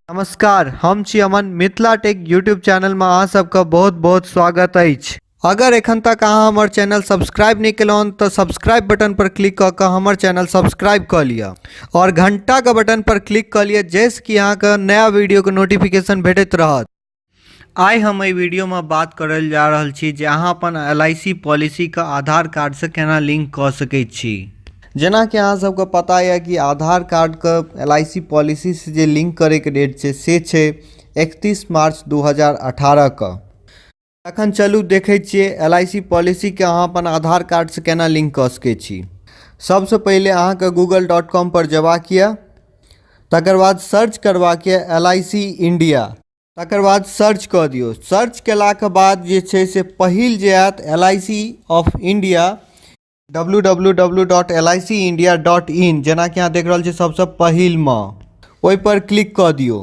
नमस्कार, हम छी अमन। मिथिला टेक यूट्यूब चैनलमे अहाँ सबके बहुत बहुत स्वागत अछि। अगर एखन तक अहाँ हमर चैनल सब्सक्राइब नहि केलहुँ तऽ सब्सक्राइब बटन पर क्लिक कऽ कऽ हमर चैनल सब्सक्राइब कऽ लिअ आओर घंटाके बटन पर क्लिक कऽ लिअ, जाहिसँ कि अहाँके नया वीडियोके नोटिफिकेशन भेटैत रहत। आइ हम एहि वीडियोमे बात करय लए जा रहल छी जे अहाँ अपन एल I C पॉलिसीके आधार कार्डसँ केना लिंक कऽ सकैत छी। जेनाकि अहाँ सबके पता यऽ कि आधार कार्डके एल I C पॉलिसीसँ जे लिंक करैके डेट छै, से छै 31 मार्च 2018के। तखन चलू देखै छियै एल I C पॉलिसीके अहाँ अपन आधार कार्डसँ केना लिंक कऽ सकै छी। सबसँ पहिले अहाँके गूगल.कॉम पर जेबाक यऽ। तकर बाद सर्च करबाक यऽ एल I C India. तकर बाद सर्च कऽ दियौ। सर्च केलाके बाद जे छै से पहिल जे आयत, L I C of India, www.licindia.in, जेनाकि अहाँ देख रहल छी सबसँ पहिलमे, ओहिपर क्लिक कऽ दियौ।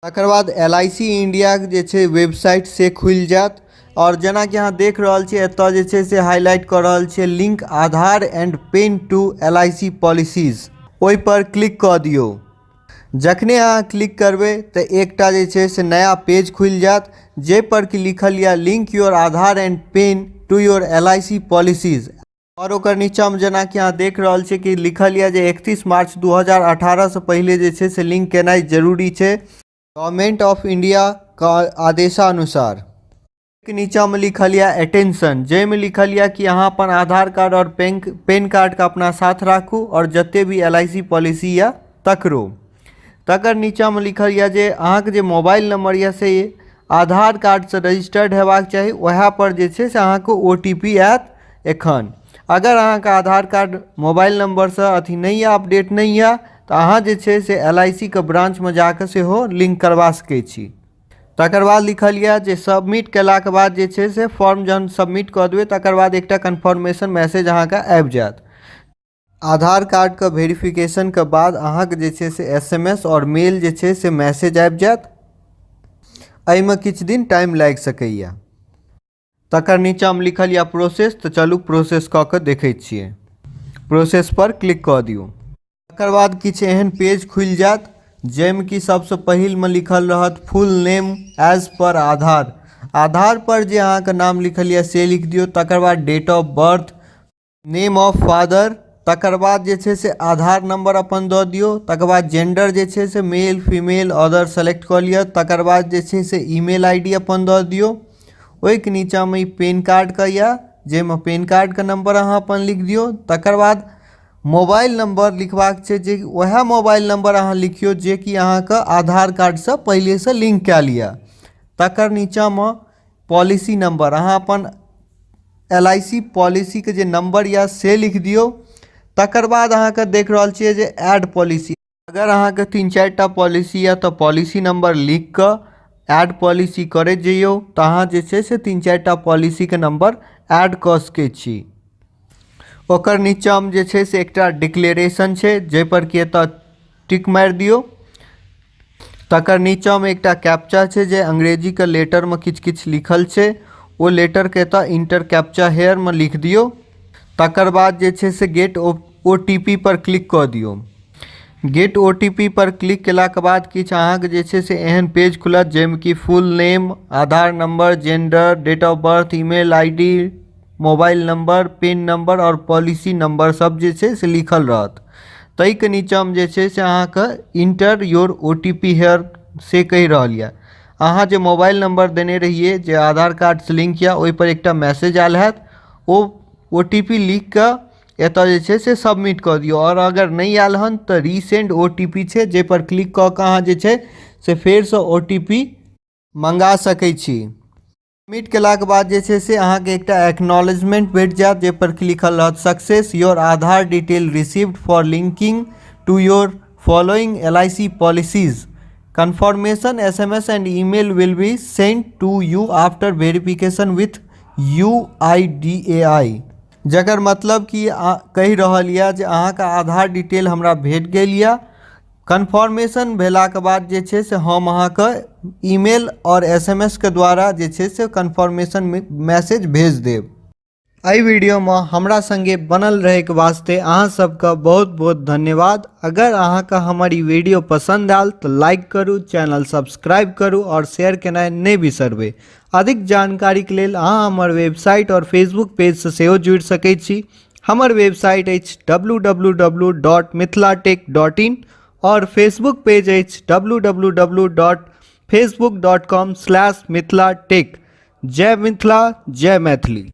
तकर बाद एल I C इण्डियाके जे छै वेबसाइट, से खुलि जायत। आओर जेनाकि अहाँ देख रहल छियै, एतय जे छै से हाइलाइट कऽ रहल छियै "Link Aadhaar and PAN to LIC policies"। ओहिपर क्लिक कऽ दियौ। जखने अहाँ क्लिक करबै तऽ एकटा जे छै से नया पेज खुलि जायत, जाहिपर कि लिखल यऽ "Link your Aadhaar and PAN to your LIC policies"। आओर ओकर नीचाँमे जेनाकि अहाँ देख रहल छियै कि लिखल यऽ जे 31 मार्च 2018सँ पहिले जे छै से लिंक केनाइ जरूरी छै, गवर्नमेंट ऑफ इंडियाके आदेशानुसार। के नीचाँमे लिखल यऽ अटेंशन, जाहिमे लिखल यऽ कि अहाँ अपन आधार कार्ड आओर पेन कार्डके अपना साथ राखू आओर जते भी एल I C policy यऽ तकरो। तकर नीचाँमे लिखल यऽ जे अहाँके जे मोबाइल नंबर यऽ से आधार कार्डसँ रजिस्टर्ड हेबाक चाही। उएह पर जे छै से अहाँके ओ टी पी आयत। एखन अगर अहाँके आधार कार्ड मोबाइल नंबरसँ अथी नहि यऽ, अपडेट नहि यऽ, तऽ अहाँ जे छै से एल I C के ब्रांचमे जाकऽ सेहो लिंक करबा सकै छी। तकर बाद लिखल यऽ जे सबमिट केलाके बाद जे छै से फॉर्म जहन सबमिट कऽ देबै, तकर बाद एकटा कन्फर्मेशन मैसेज अहाँके आबि जायत। आधार कार्डके वेरिफिकेशनके बाद अहाँके जे छै से एस एम एस आओर मेल जे छै से मैसेज आबि जायत। एहिमे किछु दिन टाइम लागि सकैए। तकर नीचाँमे लिखल यऽ प्रोसेस, तऽ चलू प्रोसेस कऽ कऽ देखै छियै। प्रोसेस पर क्लिक कऽ दियौ। तकर बाद किछु एहन पेज खुलि जायत, जाहिमे कि सबसँ पहिलमे लिखल रहत "Full name as per Aadhaar"। आधार पर जे अहाँके नाम लिखल यऽ से लिख दियौ। तकर बाद date of birth, name of father, तकर बाद जे छै से आधार नंबर अपन दऽ दियौ। तकर बाद जेंडर जे छै से मेल, फीमेल, अदर सेलेक्ट कऽ लिअ। तकर बाद जे छै से ईमेल I D अपन दऽ दियौ। ओहिके नीचाँमे ई पेन कार्डके यऽ, जाहिमे पेन कार्डके नंबर अहाँ अपन लिख दियौ। तकर बाद मोबाइल नंबर लिखबाक छै, जे उएह मोबाइल नंबर अहाँ लिखियौ जेकि अहाँके आधार कार्डसँ पहिलेसँ लिंक कयल यऽ। तकर नीचाँमे पॉलिसी नंबर, अहाँ अपन एल I C पॉलिसीके जे नंबर यऽ से लिख दियौ। तकर बाद अहाँके देख रहल छियै जे एड पॉलिसी। अगर अहाँके तीन चारि टा पॉलिसी यऽ तऽ पॉलिसी नंबर लिख कऽ एड पॉलिसी करैत जइयौ, तऽ अहाँ जे छै से तीन चारि टा पॉलिसीके नंबर एड कऽ सकै छी। ओकर नीचाँमे जे छै से एकटा डिक्लेरेशन छै, जाहिपर कि एतऽ टिक मारि दियौ। तकर नीचाँमे एकटा कैप्चा छै, जे अंग्रेजीके लेटरमे किछु किछु लिखल छै। ओ लेटरके एतऽ इंटर कैप्चा हेयरमे लिख दियौ। तकर बाद जे छै से गेट ओ टी पी पर क्लिक कऽ दियौ। गेट ओ टी पी पर क्लिक केलाके बाद किछु अहाँके जे छै से एहन पेज खुलत, जाहिमे कि full name, Aadhaar number, gender, date of birth, email ID, mobile number, PAN number आओर पॉलिसी नंबर सब जे छै से लिखल रहत। ताहिके नीचाँमे जे छै से अहाँके "Enter your OTP here" से कहि रहल यऽ। अहाँ जे मोबाइल नंबर देने रहियै, जे आधार कार्डसँ लिंक यऽ, ओहिपर एकटा मैसेज आयल हैत। ओ ओ टी पी लिख कऽ एतय जे छै से सबमिट कऽ दियौ। आओर अगर नहि आयल हन तऽ रीसेंड ओ टी पी छै, जाहिपर क्लिक कऽ कऽ अहाँ जे छै से फेरसँ ओ टी पी मङ्गा सकै छी। सबमिट केलाके बाद जे छै से अहाँके एकटा एक्नॉलेजमेंट भेट जायत, जाहिपर कि लिखल रहत "Success! Your Aadhaar detail received for linking to your following LIC policies. Confirmation SMS and email will be sent to you after verification with UIDAI"। जकर मतलब कि कहि रहल यऽ जे अहाँके आधार डिटेल हमरा भेट गेल यऽ। कन्फर्मेशन भेलाके बाद जे छै से हम अहाँके ईमेल आओर एस एम एस के द्वारा जे छै से कन्फर्मेशन मैसेज भेज देब। एहि वीडियोमे हमरा सङ्गे बनल रहैके वास्ते अहाँ सबके बहुत बहुत धन्यवाद। अगर अहाँके हमर ई वीडियो पसन्द आयल तऽ लाइक करू, चैनल सब्सक्राइब करू आओर शेयर केनाइ नहि बिसरबै। अधिक जानकारीके लेल अहाँ हमर वेबसाइट आओर फेसबुक पेजसँ सेहो जुड़ि सकै छी। हमर वेबसाइट अछि W W W dot Mithila tech dot in आओर फेसबुक पेज अछि W W W dot Facebook dot com slash Mithila tech. Jai Mithila, Jai Maithili.